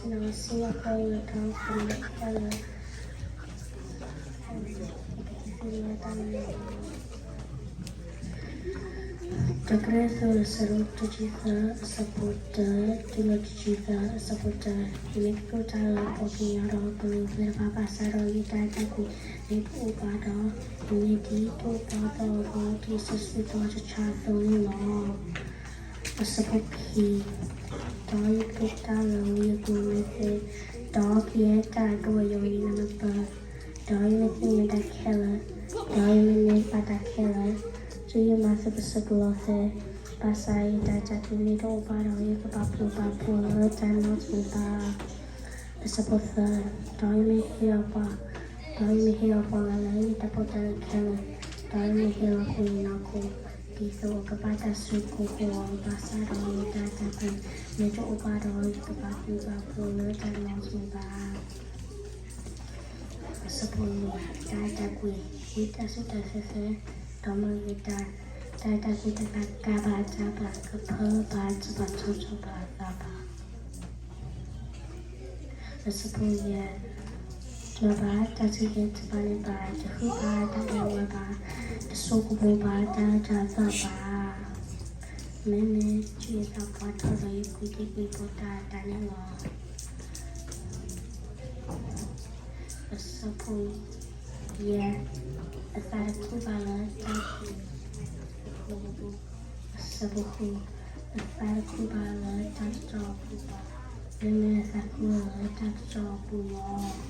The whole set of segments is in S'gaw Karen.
ဒီးစံၣ်ညီၣ်ကွီၢ်အံၤ ဒီးကမၤတၢ်လၢ ကသံၣ်လၢတၢ်လၢ တၢ်ကရၢၢ်သူး အဆၢဒိၣ်တဆံသၢ အဆၢဖိတၢ တုၤလၢတဆံသၢ အဆၢဖိတၢ, ယမ့ၢ်ကတိၤတၢ်လၢပှၤကညီဒီး ကလုာ်သ့ၣ်တဖၣ် ဘၣ်ဆၣ်ဒီးယတၢ်အဲၣ်တၢ်ကွံမ့ၢ်တအိၣ်ဘၣ်ဒီး, ယမ့ၢ်ဒ်တၢ်အၢၣ်လီၤအသိး ဒ်စီဆှံသီတဆၢအသိးန့ၣ်လီၤ. အဆၢဖိခံ, ဒီးယကတိၤတၢ်လၢဝံအကျိၤမ့ၢ်သ့, ဒီးကယဲၢ်တၢ်အဒိၣ်အယိာ်ယနၢ်မ့ၢ်ပၢၢ်, ဒီးယမ့ၢ်သ့ၣ်ညါတၢ်ခဲလၢာ်, ဒီးယမ့ၢ်န့ၢ်ဘၣ်တၢ်ခဲလၢာ်, တုၤယမၤသုးပစိၤကလီသဲ, ဘၣ်ဆၣ်ယတၢ်အဲၣ်တၢ်ကွံမ့ၢ်တအိၣ်ဘၣ်ဒီး ယကဘၣ်ပျံၤဘၣ်ဖုးလၢတၢ်နီတမံၤဘၣ်. အဆၢဖိသၢ, ဒီးယမ့ၢ်ဟ့ၣ်အီၤပှၤ, ဒီးယမ့ၢ်ဟ့ၣ်အီၤပှၤဂၤလၢယတၢ်ပီးတၢ်လီခဲလၢာ်, ဒီးယမ့ၢ်ဟ့ၣ်လီၤကွံာ်ယနီၢ်ခိ, ဒ်သိးအကဘၣ်တၢ်စုကိးဃုာ်အီၤ, ဘၣ်ဆၣ်ဒီးယတၢ်အဲၣ်တၢ်ကွံမ့ၢ်တအိၣ်ဘၣ်ဒီး ယကဘၣ်ပျံၤဘၣ်ဖုးလၢတၢ်နီတမံၤဘၣ်. အဆၢဖိလွံၢ်, တၢ်အဲၣ်တၢ်ကွံ, ဝံတၢ်စူၢ်တၢ်သဲသဲ, ဒီးမၤဂ့ၤတၢ်, တၢ်အဲၣ်တၢ်ကွံတဖၣ် ကးဘၣ်တၢ်ဘၣ်, ကဖၢဘၣ်တၢ်ဘၣ်, ထီထီၣ်ဘၣ်အသးဘၣ်. အဆၢဖိယဲၢ်, မၤဘၣ်တၢ်စံၣ်တဲၤတဲလီၤန့ၢ်ဘၣ်, တဟုၣ်ဘၣ်တၢ်ဒဲးဝဲဘၣ်, တဆိကမိၣ်ဘၣ်တၢ်အၢတၢ်သီဘၣ်. မ့မ့ၢ်စူၢ်ယသးပှၢ်ထီၣ်ဒီး ယကွံတ့ၢ်ကွံဖိတၢ်အတၢ်န့ၣ်လီၤ. အဆၢဖိယဲၢ်, အသးတခုဘၣ်လၢတၢ်, အဆၢဖိဃု, အသးတခုဘၣ်လၢတၢ်တတီအပူၤဘၣ်, မ့မ့ၢ်အသးခုလၢတၢ်တတီအပူၤလီၤ.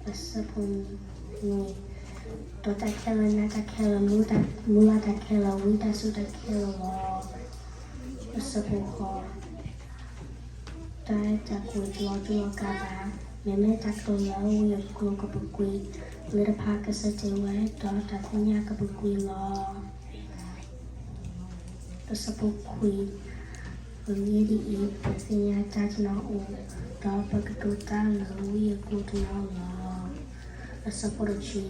အဆၢဖိနွံ, ဒီးတၢ်ခဲလၢာ် နးတၢ်ခဲလၢာ်, မူလၢ်တၢ်ခဲလၢာ်, ဝံတၢ်စူၢ်တၢ်ခဲလၢာ်လီၤ. အဆၢဖိဃိး, တၢ်အဲၣ်တၢ်ကွံတလီၤတူာ်လီၤကာ်ဘၣ်, မ့မ့ၢ်တၢ်ကတိၤလၢဝံအကျိၤကပူၤကွံာ်, လၢတဖၣ်ကဆၢတဲာ်ဝဲ, ဒီးတၢ်သ့ၣ်ညါကပူၤကွံာ်လီၤ. အဆၢဖိခွံ, အဂ့ၢ်ဒ်အံၤ, ပသ့ၣ်ညါတၢ်တနီၤဧိၤ, ဒီးပကတိၤတၢ်လၢဝံအကျိၤတနီၤလီၤ. အဆၢဖိတဆံ,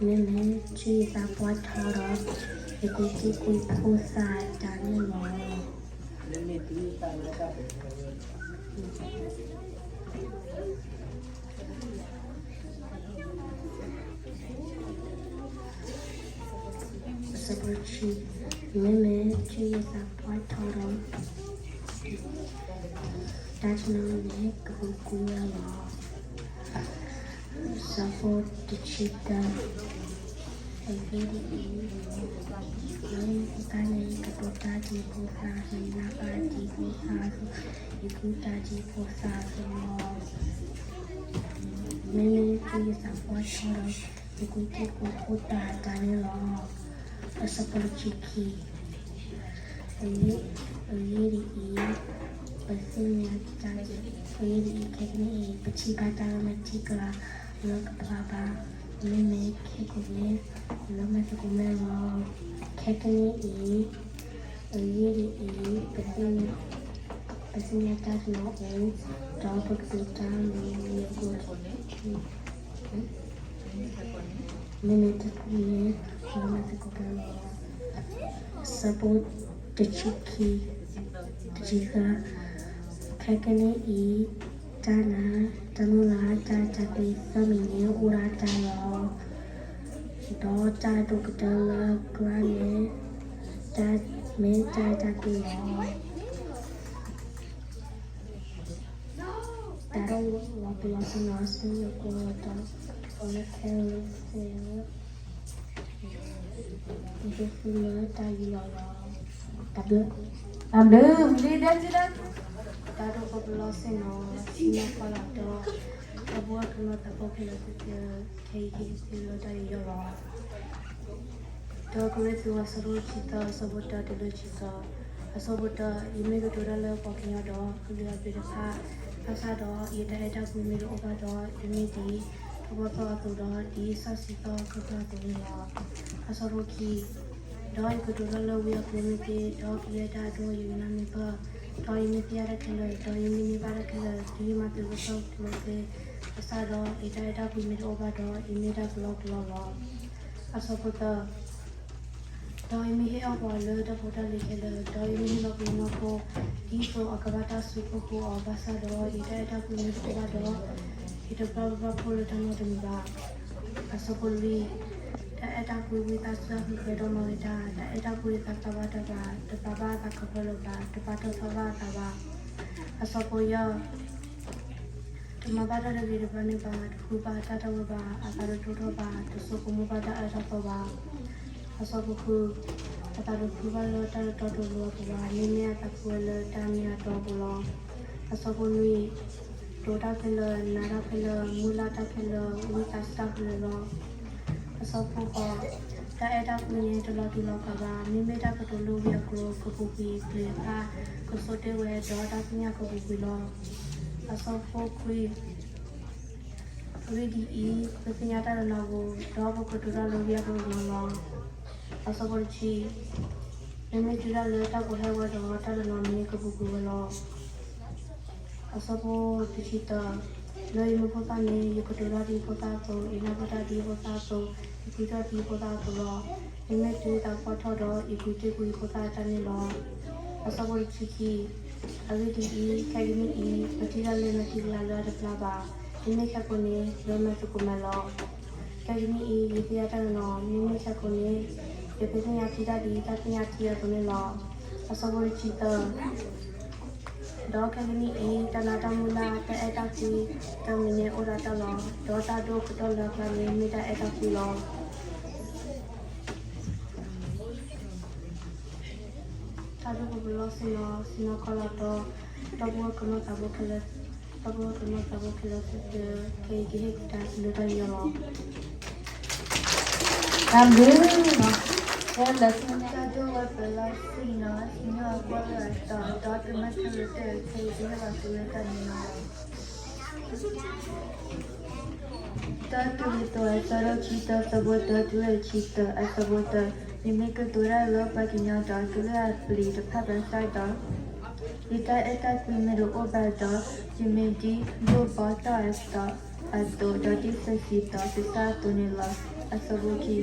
မ့မ့ၢ်စူၢ်ယသးပှၢ်ထီၣ်ဒီး, ယကွံတ့ၢ်ကွံဖိသၣ်အတၢ်န့ၣ်လီၤ. အဆၢဖိဆံ, မ့မ့ၢ်စူၢ်ယသးပှၢ်ထီၣ်ဒီး, တၢ်တနီၤန့ၣ်ကပူၤကွံာ်ဝဲလီၤ. အဆၢဖိတဆံတၢ, အဂ့ၢ်ဒ်အံၤ, လၢယသးန့ၣ် ယကတိၤတၢ်ဒ်ဖိသၣ်အသိး, ယနၢ်ပၢၢ်တၢ်ဒ်ဖိသၣ်အသိး, ယကူၣ်တၢ်ဒ်ဖိသၣ်အသိးလီၤ. မ့မ့ၢ်စူၢ်ယသးပှၢ်ထီၣ်ဒီး, ယကွံတ့ၢ်ကွံဖိသၣ်အတၢ်န့ၣ်လီၤ. အဆၢဖိတဆံခံ, အဂ့ၢ်ဒ်အံၤ, ပသ့ၣ်ညါတၢ်, အဂ့ၢ်ဒ်အံၤ, ခဲကနံၣ်အံၤ, ပထံၣ်ဘၣ်တၢ်လၢမၤထံကလၤလၢကပၤဘၣ်, မ့မ့ၢ်ခဲကိာ်န့ၣ်, လၢမၤသကိးမဲလီၤ. ခဲကနံၣ်အံၤ, အဂ့ၢ်ဒ်အံၤ, ပသ့ၣ်ညါတၢ်တနီၤဧိၤ, ဒီးပကတိၤတၢ်လၢဝံအကျိၤ, မ့မ့ၢ်ခဲကိာ်န့ၣ်, လၢမၤသကိးမဲလီၤ. အဆၢဖိတဆံခံ, တဆံသၢ, ခဲကနံၣ်အံၤ, တၢ်နာ်, တၢ်မုၢ်လၢ်, တၢ်အဲၣ်တၢ်ကွံသၢမံၤန့ၣ်အိၣ်ဒၣ်တၢ်လီၤ. ဒီးတၢ်ဒိၣ်ကတၢၢ်လၢအကျါန့ၣ်, မ့ၢ်တၢ်အဲၣ်တၢ်ကွံလီၤ. တၢ်ဒိၣ်လီၤပလိာ်သ့ၣ်နီၣ်, စံၣ်ညီၣ်ကွီၢ်လီၤတီၤ, ပှၤလၢခဲလၢာ်သ့ၣ်ဧၢ, ယဒိးဃုလၢတၢ်ယူးယီၣ်လီၤ. တၢ်ဘျုး, တၢ်ဘျုး, လံဒဲစံဒဲ, တၢ်ဒိၣ်လီၤပလိာ်သ့ၣ်နီၣ်, စံၣ်ညီၣ်ကွီၢ်လီၤတီၤ, ဒီပုၢ်ဝဲၢ်ကညီသးဖိခဲလၢာ်သ့ၣ်ဧၢ, ခဲအံၤယကဃုလၢတၢ်ယူးယီၣ်လီၤ. တၢကရၢၢ်သူး အဆၢဒိၣ်တဆံသၢ အဆၢဖိတၢတုၤလၢတဆံသၢ, အဆၢဖိတၢ, ယမ့ၢ်ကတိၤတၢ်လၢပှၤကညီဒီးကလုာ်အဘ့ၣ်တဖၣ်, ဘၣ်ဆၣ်ဒီးယတၢ်အဲၣ်တၢ်ကွံမ့ၢ်တအိၣ်ဘၣ်ဒီး, ယမ့ၢ်ဒ်တၢ်ပီးသီအသိးဒီးဒ်စီဆှံသီခၢၣ်သးအသိးန့ၣ်လီၤ. အဆၢဖိခံ, ဒီးယကတိၤတၢ်လၢဝံအကျိၤမ့ၢ်သ့, ဒီးကယဲၢ်တၢ်အဒိၣ်အယိာ်ယနၢ်မ့ၢ်ပၢၢ်, ဒီးယမ့ၢ်သ့ၣ်ညါတၢ်ခဲလၢာ်, ဒီးယမ့ၢ်န့ၢ်ဘၣ်တၢ်ခဲလၢာ်, တုၤယမၤသုးပစိၤကလီသဲ, ဘၣ်ဆၣ်ဒီးယတၢ်အဲၣ်တၢ်ကွံမ့ၢ်တအိၣ်ဘၣ်ဒီး, ယမ့ၢ်တၢ်ကလီကလီလီၤ. အဆၢဖိသၢ, ဒီးယမ့ၢ်ဟ့ၣ်အီၣ်ပှၤလၢတၢ်ဖိတၢ်လံၤခဲလၢာ်, ဒီးယမ့ၢ်ဟ့ၣ်လီၤကွံာ်နီၢ်ခိ, ဒ်သိးအကဘၣ်တၢ်ဆိၣ်ဂ့ၤအီၤဘၣ်ဆၣ်ဒီး, ယတၢ်အဲၣ်တၢ်ကွံမ့ၢ်တအိၣ်ဘၣ်ဒီး, ယတပျၢ်ပျၢ်ဖိလၢတၢ်နီတမံၤဘၣ်. အဆၢဖိလွံၢ်, တၢ်အဲၣ်တၢ်ကွံဝံသးစူၤဃုာ်ဃုာ်ဒီးမၤဂ့ၤတၢ်, တၢ်အဲၣ်တၢ်ကွံတသးသၣ်ဘၣ်တၢ်ဘၣ်, တပာ်ဘၣ်အသးခီဖျိလၢၤဘၣ်, တပာ်ထီၣ်ထီဘၣ်အသးဘၣ်. အဆၢဖိယဲၢ်, တမၤဘၣ်တၢ်တဂ့ၤတဘၣ်န့ၣ်ဘၣ်, တဃုဘၣ်တၢ်တဝဲဘၣ်, အသးတဒိၣ်ထီၣ်ဘၣ်, တဆိကမိၣ်ဘၣ်တၢ်အၢတၢ်သီဘၣ်. အဆၢဖိဃု, အသးတခုဘၣ်လၢတၢ်တတီတလိၤအပူၤဘၣ်, မ့မ့ၢ်အသးခုဝဲလၢတၢ်မ့ၢ်အတီအပူၤလီၤ. အဆၢဖိနွံ, ဒိးတၢ်ခဲလၢာ်, နါတၢ်ခဲလၢာ်, မုၢ်လၢ်တၢ်ခဲလၢာ်, ဝံသးစူၤတၢ်ခဲလၢာ်လီၤ. အဆၢဖိဃိး, တၢ်အဲၣ်တၢ်ကွံန့ၣ် တလီၤတူာ်လီၤကာ်ဘၣ်, မ့မ့ၢ်တၢ်ကတိၤလၢဝံအကျိၤ ကပူၤကွံာ်ပျ့ၤတဖၣ်, ကဆိၣ်တ့ၢ်ဝဲဒီးတၢ်သ့ၣ်ညါကပူၤကွံာ်လီၤ. အဆၢဖိခွံ, အဂ့ၢ်ဒ်အံၤ, ပသ့ၣ်ညါတၢ်တနီၤဧိၤ, ဒီးပကတိၤတၢ်လၢဝံအကျိၤတနီၤလီၤ. အဆၢဖိတဆံ, မ့မ့ၢ်တုၤဒၣ်လၢတၢ်ကီဟဲဝဲဒီး တၢ်တနီၤန့ၣ်ကပူၤကွံာ်ဝဲလီၤ. အဆၢဖိတဆံတၢ, လၢယမ့ၢ်ဖိသၣ်န့ၣ် ယကတိၤတၢ်ဒ်ဖိသၣ်အသိး, ယနၢ်ပၢၢ်တၢ်ဒ်ဖိသၣ်အသိး, ယဃုထၢၣ်ဒ်ဖိသၣ်အသိးလီၤ. မ့မ့ၢ်တုၤသးပှၢ်ထီၣ်ဒီး ယက့ၤတ့ၢ်ကွံာ်ဖိသၣ်အတၢ်န့ၣ်လီၤ. အဆၢဖိတဆံခံ, အဂ့ၢ်ဒ်အံၤ, ခဲကနံၣ်အံၤ, ပထံၣ်တၢ်လၢမဲာ်ချံကလၤလၢအတဖျါဘၣ်, မ့မ့ၢ်ခဲကိာ်န့ၣ် လၢမဲာ်သကိးမဲာ်လီၤ. ခဲကနံၣ်အံၤ, ယသ့ၣ်ညါတၢ်တနီၤ, မ့မ့ၢ်ခဲကိာ်န့ၣ်, ယကသ့ၣ်ညါထံတၢ်ဒ်တၢ်သ့ၣ်ညါထံအသိးန့ၣ်လီၤ. အဆၢဖိတဆံသၢ, ဒီးခဲကနံၣ်အံၤ, တၢ်နါတၢ်မုၢ်လၢ် တၢ်အဲၣ်တၢ်ကွံ တမံၤန့ၣ်အိၣ်ဒီးတၢ်လီၤ, ဒီးတၢ်ဒိၣ်ကတၢၢ်လၢအကျါန့ၣ် မ့ၢ်တၢ်အဲၣ်တၢ်ကွံလီၤ. တၢ်ဒိၣ်ကပလီၢ်ဆ့ၣ်နီၤ, ဆ့ၣ်နီၤခီလီၤတီၤ, ဒီပုၢ်ဝဲၢ်ကနီၢ်သးဘိခဲလၢာ်, ဒီပုၢ်ဝဲၢ်ကနီၢ်သးဘိခဲလၢာ်သ့ၣ်ဧၢ, ခဲအံၤကဟ့ၣ်ကဒါလၢတၢ်ယီၤလီၤ. တၢ်ဘျုးလီၤ. တၢ်ဒိၣ်ဝဲပလီၢ်ဆ့ၣ်နီၤ, ဆ့ၣ်နီၤကွၢ်လၢအတီၤ, ဒီးကမၢခဲလၢာ်သ့ၣ်ဧၢ, ခဲအံၤကဟ့ၣ်လီၤသုလၢတၢ်န့ၣ်လီၤ. တၢ်ကရံၣ်သူး အဆၢဒိၣ်ခံ တၢ်ဆၢဖိတၢတုၤလၢတဆံတၢ, အဆၢဖိတၢ, ယမ့ၢ်ကတိၤတၢ်လၢပှၤကညီဒီးကလုၢ်အပျ့ၤတဖၣ်ဘၣ်ဆၣ်ဒီး, ယတၢ်အဲၣ်တၢ်ကွံမ့ၢ်တအိၣ်ဘၣ်ဒီး, ယမ့ၢ်ဒ်ဒိၣ်ဘီတီၢ်အသိး, အသိး, ဒီးဒ်စဲးစံးသီးသဆၣ်အသိးန့ၣ်လီၤ. အဆၢဖိခံ, ဒီး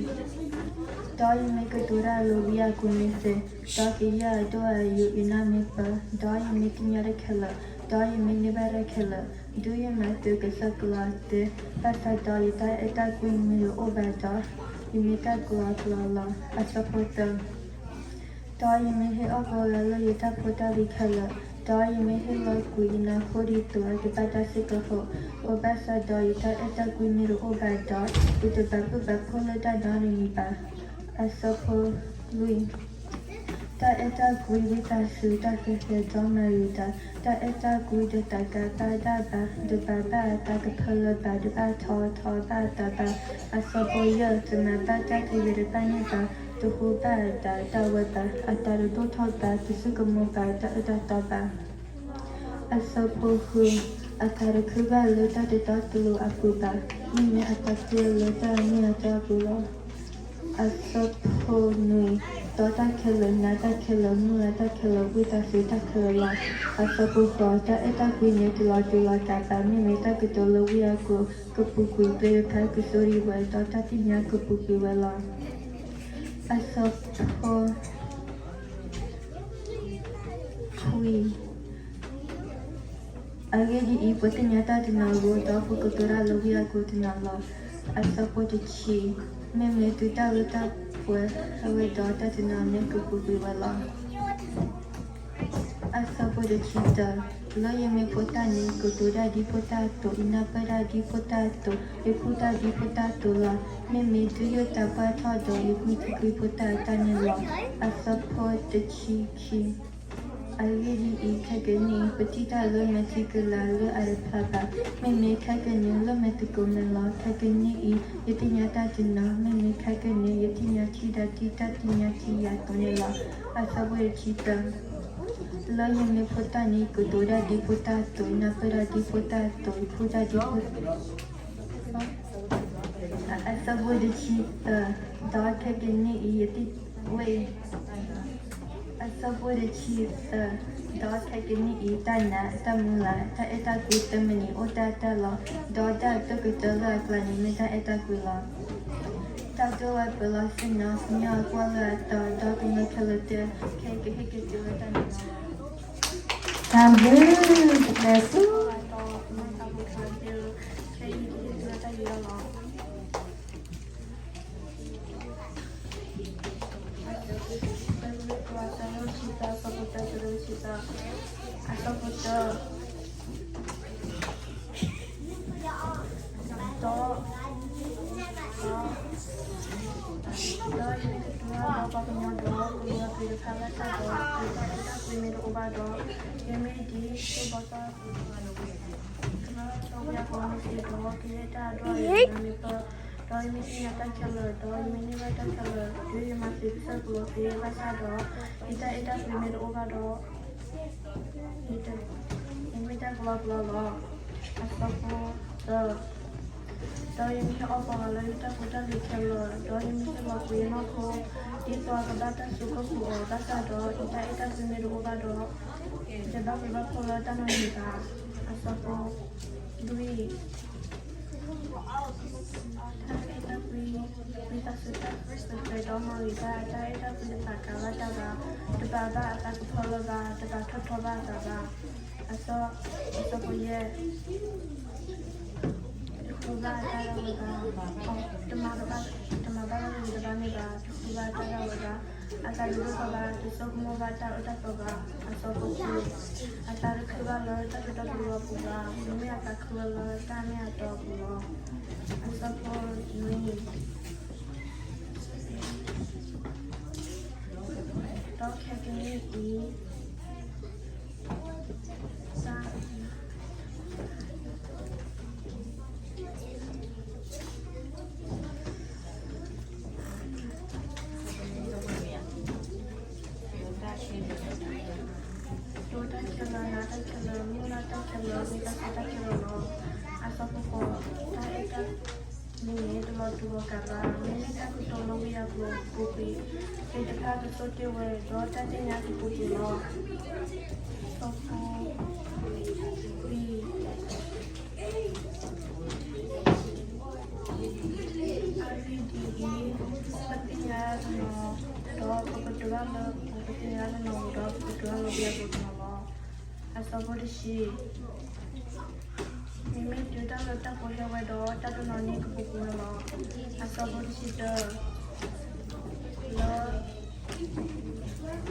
ယမ့ၢ်ကတိၤတၢ်လၢဝံအကျိၤန့ၣ်စ့ၢ်, ဒီးကယဲၢ်အဒိၣ်အယိာ်ယနၢ်မ့ၢ်ပၢၢ်, ဒီးယမ့ၢ်သ့ၣ်ညါတၢ်ခဲလၢာ်, ဒီးယမ့ၢ်န့ၢ်ဘၣ်တၢ်ခဲလၢာ်, ဒုးယမၤသုးကစီၣ်ကလီၤတဲာ်, ဘၣ်ဆၣ်ဒီးယတၢ်အဲၣ်တၢ်ကွံမ့ၢ်တအိၣ်ဘၣ်ဒီး, ယမ့ၢ်တၢ်ကလီကလီလီၤ. အဆၢဖိသၢ, ဒီးယမ့ၢ်ဟ့ၣ်အီၣ်ပှၤဂၤလၢယတၢ်ဖိတၢ်လံၤခဲလၢာ်, ဒီးယမ့ၢ်ဟ့ၣ်လီၤကွံာ်ယနၢ်ဖိဒ်သိးအကဘၣ်တၢ်စ့ၢ်ကီးဖိ, ဘၣ်ဆၣ်ဒီးယတၢ်အဲၣ်တၢ်ကွံမ့ၢ်တအိၣ်ဘၣ်ဒီး, ယတဘၣ်ဘၣ်ဘၣ်ဖိလၢတၢ်နီတမံၤဘၣ်. အဆၢဖိလွံၢ်, တၢ်အဲၣ်တၢ်ကွံဝံသးစူၤ တၢ်ဃဲၤဃဲၤဒီးမၤဂ့ၤတၢ်, တၢ်အဲၣ်တၢ်ကွံတသးကါဘၣ်ဒၣ်ဘၣ်, တဘၣ်ဘၣ်အသးကဖၢလၢၤဘၣ်, တဘၣ်ထီထီဘၣ်အသးဘၣ်. အဆၢဖိယဲၢ်, တမၤဘၣ်တၢ်တဂ့ၤတဘၣ်န့ၣ်ဘၣ်, တဃုဘၣ်အသးတၢ်ဝဲဘၣ်, အသးတဒိၣ်ထီၣ်ဘၣ်, တဆိကမိၣ်ဘၣ်တၢ်အၢတၢ်သီဘၣ်. အဆၢဖိဃု, အသးတခုဘၣ်လၢတၢ်တတီတလိၤအပူၤဘၣ်, မ့မ့ၢ်အသးခုလၢတၢ်မ့ၢ်အတီအပူၤလီၤ. အဆၢဖိနွံ, ဒီးတၢ်ခဲလၢာ်, နါတၢ်ခဲလၢာ်, မုၢ်လၢ်တၢ်ခဲလၢာ်, ဝံသးစူၤတၢ်ခဲလၢာ်လီၤ. အဆၢဖိဃိး, တၢ်အဲၣ်တၢ်ကွံန့ၣ် တလီၤတူာ်လီၤကာ်ဘၣ်, မ့မ့ၢ်တၢ်ကတိၤလၢဝံအကျိၤ ကပူၤကွံာ်ပျ့ၤတဖၣ်, ကစိာ်ရံၣ်ဝဲ, ဒီးတၢ်သ့ၣ်ညါကပူၤကွံာ်ဝဲလီၤ. အဆၢဖိခွံ, အဂ့ၢ်ဒ်အံၤ, ပှၤသ့ၣ်ညါတၢ်တနီၤဧိၤ, ဒီးပကတိၤတၢ်လၢဝံအကျိၤတနီၤလီၤ. အဆၢဖိတဆံ, မ့မ့ၢ်တုၤတၢ်လၢတၢ်ပှဲၤဟဲဝဲဒီး တၢ်တနီၤန့ၣ်ကပူၤကွံာ်ဝဲလီၤ. အဆၢဖိတဆံတၢ, လၢယမ့ၢ်ဖိသၣ်န့ၣ် ယကတိၤတၢ်ဒ်ဖိသၣ်အသိး, ယနၢ်ပၢၢ်တၢ်ဒ်ဖိသၣ်အသိး, ယဃုတၢ်ဒ်ဖိသၣ်အသိးလီၤ. မ့မ့ၢ်တုၤယသးပှၢ်ထီၣ်ဒီး ယက့ၤတ့ၢ်ကွံာ်ဖိသၣ်အတၢ်န့ၣ်လီၤ. အဆၢဖိတဆံခံ, အဂ့ၢ်ဒ်အံၤ, ခဲကနံၣ်အံၤ ပထံၣ်တၢ်လၢမဲာ်ချံကလၤလၢအတဖျါဘၣ်, မ့မ့ၢ်ခဲကနံၣ်လၢမဲာ်သကိးမဲာ်လီၤ. ခဲကနံၣ်အံၤ ယသ့ၣ်ညါတၢ်တနီၤ, မ့မ့ၢ်ခဲကနံၣ် ယသ့ၣ်ညါထံဒၣ်ဒ်တၢ်သ့ၣ်ညါထံယၤအသိးန့ၣ်လီၤ. အဆၢဖိတဆံသၢ, လၢယမ့ၢ်ဖိသၣ်န့ၣ် ယကတိၤတၢ်ဒ်ဖိသၣ်အသိး, ယနၢ်ပၢၢ်တၢ်ဒ်ဖိသၣ်အသိး, ယဃုတၢ်ဒ်ဖိ အဆၢဖိတဆံသၢ, ဒီးခဲကနံၣ်အံၤ ယသ့ၣ်, ဝဲ, အဆၢဖိတဆံသၢ, ဒီးခဲကနံၣ်အံၤ တၢ်နါ, တၢ်မုၢ်လၢ်, တၢ်အဲၣ်တၢ်ကွံတမံၤန့ၣ် အိၣ်တၢ်တၢ်လီၤ, ဒီးတၢ်အဒိၣ်ကတၢၢ်လၢအကျါန့ၣ် မ့ၢ်တၢ်အဲၣ်တၢ်ကွံလီၤ. တၢ်ဒိၣ်ဝဲပှဲၤလီၤဆ့ၣ်နီၤ စံၣ်ညီၣ်အကွၢ်လၢအတီၤ ဒီးကမျၢၢ်ခဲလၢာ်တက့ၢ် ခဲအံၤကဟ့ၣ်က့ၤသုဝဲတၢ်န့ၣ်လီၤ. တၢ်ဘျုး တၢ်ဘျုးဆူ တၢ်ဖိခဲလၢာ်သ့ၣ်ဧၢ, ခဲအံၤကဟ့ၣ်သုဝဲတၢ်ယူးယီၣ်လီၤ. အဆၢဖိတၢ, အဆၢဖိတၢ, အဆၢဖိတၢ, ဒီး, ဒီး, ဒီးယမ့ၢ်တတုၤဘၣ်ဒီးပှၤကညီဒီး ကလူၤအပျ့ၤတဖၣ်ဘၣ်ဆၣ်ဒီး ယတၢ်အဲၣ်တၢ်ကွံမ့ၢ်တအိၣ်ဘၣ်ဒီး, ယမ့ၢ်ဒ်သိးဘီသၣ် ကလီၤဝံအသိးမ့ၢ်သ့ဒီး ကယဲၢ်တၢ်အဒိၣ်အယိာ်လၢမ့ၢ်ပၢၢ်, ဒီးယမ့ၢ်သ့ၣ်ညါတၢ်ခဲလၢာ်, ဒီးယမ့ၢ်န့ၢ်ဘၣ်တၢ်ခဲလၢာ်, တုၤယမၤသံကစၢၢ်ကလိၤသ့ဘၣ်ဆၣ်ဒီး, ယတၢ်အဲၣ်တၢ်ကွံမ့ၢ်တအိၣ်ဘၣ်ဒီး, ယတ, ယမ့ၢ်တၢ်ကလီကလီလီၤ. အဆၢဖိသၢ, ဒီးယမ့ၢ်ဟ့ၣ်အီၣ်ပှၤဂၤလၢယတၢ်ဖိတၢ်လံၤခဲလၢာ်, ဒီးယမ့ၢ်ဟ့ၣ်လီၤကွံာ်ယနီၢ်ခိ ဒ်သိးအကဘၣ်တၢ်စိကမီၤအီၤဘၣ်ဆၣ်ဒီး, ယတၢ်အဲၣ်တၢ်ကွံမ့ၢ်တအိၣ်ဘၣ်ဒီး, ယတဘၣ်ပျံၤဘၣ်ဖုးလၢတၢ်နီတမံၤဘၣ်. အဆၢဖိလွံၢ်, တၢ်အဲၣ်တၢ်ကွံ, ဝံသးစူၤတၢ်စံးပတြၢၤဒီးမၤဂ့ၤတၢ်, တၢ်အဲၣ်တၢ်ကွံတသးကၤဘၣ်တၢ်ဘၣ်, တဘၣ်ဘၣ်အသးကဖၢလၢၤဘၣ်, တဘၣ်ထီၣ်ထီဘၣ်အသးဘၣ်. အဆၢဖိယဲၢ်, တဃုဘၣ်အတၢ်ဒၣ်ဝဲဘၣ်, တမၤဘၣ်, တမၤဘၣ်တၢ်ဂ့ၤတဘၣ်န့ၣ်ဘၣ်, တဃုဘၣ်အတၢ်ဒၣ်ဝဲဘၣ်, အသးတဒိၣ်ထီၣ်ဘၣ်, တဆိကမိၣ်ဘၣ်တၢ်အၢတၢ်သီဘၣ်. အဆၢဖိဃု, အသးတခုဘၣ်လၢတၢ်ကတီၤတလီၤပူၤဘၣ်, မ့မ့ၢ်အသးခုဝဲလၢတၢ်မ့ၢ်အတီအပူၤလီၤ. အဆၢဖိနွံ, ဒီးခဲကနံၣ်အံၤ, တၢ် ဒိးတၢ်ခဲလၢာ်, နးတၢ်ခဲလၢာ်, မုၢ်လၢ်တၢ်ခဲလၢာ်, မ့ၢ်ဘၣ်ဆၣ်တၢ်ခဲလၢာ်လီၤ. အဆၢဖိဃိး, တၢ်အဲၣ်တၢ်ကွံန့ၣ် တလီၤတူာ်လီၤကာ်ဘၣ်, မ့မ့ၢ်တၢ်ကတိၤလၢဝံအကျိၤပူၤကွံာ်, သ့ၣ်တဖၣ်ကဆိၣ်တ့ၢ်ဝဲ, ဒီးတၢ်သ့ၣ်ညါကပူၤကွံာ်လီၤ. အဆၢဖိခွံ, အဂ့ၢ်ဒ်အံၤ, ပသ့ၣ်ညါတနီၤ, ဒီးပကတိၤတၢ်လၢ, ပသ့ၣ်ညါတနီၤ, ဒီးပကတိၤတၢ်လၢဝံအကျိၤတနီၤလီၤ. အဆၢဖိတဆံ, မ့မ့ၢ်တုၤတၢ်လၢတၢ်ဖိဟဲဝဲဒီး တၢ်တနီၤန့ၣ်ကပူၤကွံာ်ဝဲလီၤ. အဆၢဖိတဆံတၢ, လၢ လၢ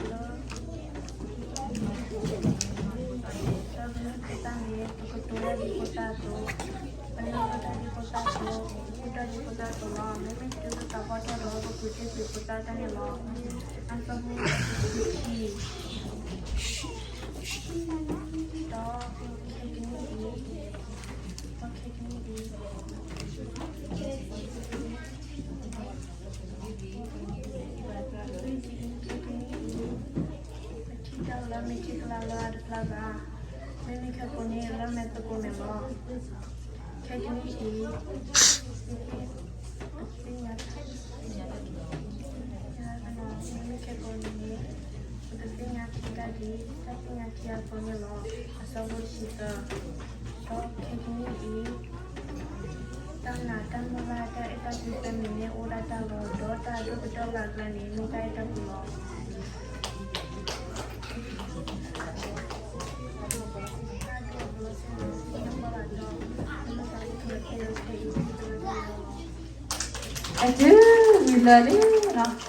လၢပမ့ၢ်ဖိသၣ်န့ၣ် ပကတိၤတၢ်ဒ်ဖိသၣ်အသိး, ပနၢ်ပၢၢ်တၢ်ဒ်ဖိသၣ်အသိး, ပကူၣ်တၢ်ဒ်ဖိသၣ်အသိးလီၤ. မ့မ့ၢ်တုၤလၢသးပှၢ်ထီၣ်ဒီး ပကဃုထံၣ်ကွံာ်ဖိသၣ်တၢ်န့ၣ်လီၤ. အဆၢဖိတဆံခံ, ဒီးခဲကနံၣ်အံၤ, ဒီးခဲကနံၣ်အံၤ, ခဲကနံၣ်အံၤ, ပထံၣ်တၢ်လၢမ့ၢ်ထံကလါလၢအတဖျါဘၣ်, မ့မ့ၢ်ခဲကိာ်န့ၣ် လၢမဲာ်သကိးမဲာ်လီၤ. ခဲကနံၣ်အံၤ, ပသ့ၣ်ညါ, မ့မ့ၢ်ခဲကိာ်န့ၣ်, ပကသ့ၣ်ညါထံတၢ်ဒ်တၢ်သ့ၣ်ညါထံအသိးန့ၣ်လီၤ. အဆၢဖိတဆံသၢ, ဒီးခဲကနံၣ်အံၤ, တၢ်နာ်တၢ်မုၢ်လၢ်တၢ်အဲၣ်တၢ်ကွံသၢမံၤန့ၣ်အိၣ်ဒၣ်တၢ်လီၤ, ဒီးတၢ်အဒိၣ်ကတၢၢ်လၢအကျါန့ၣ် မ့ၢ်တၢ်အဲၣ်တၢ်ကွံလီၤ. အတုဝံၤလၢာ်လံနီၤ.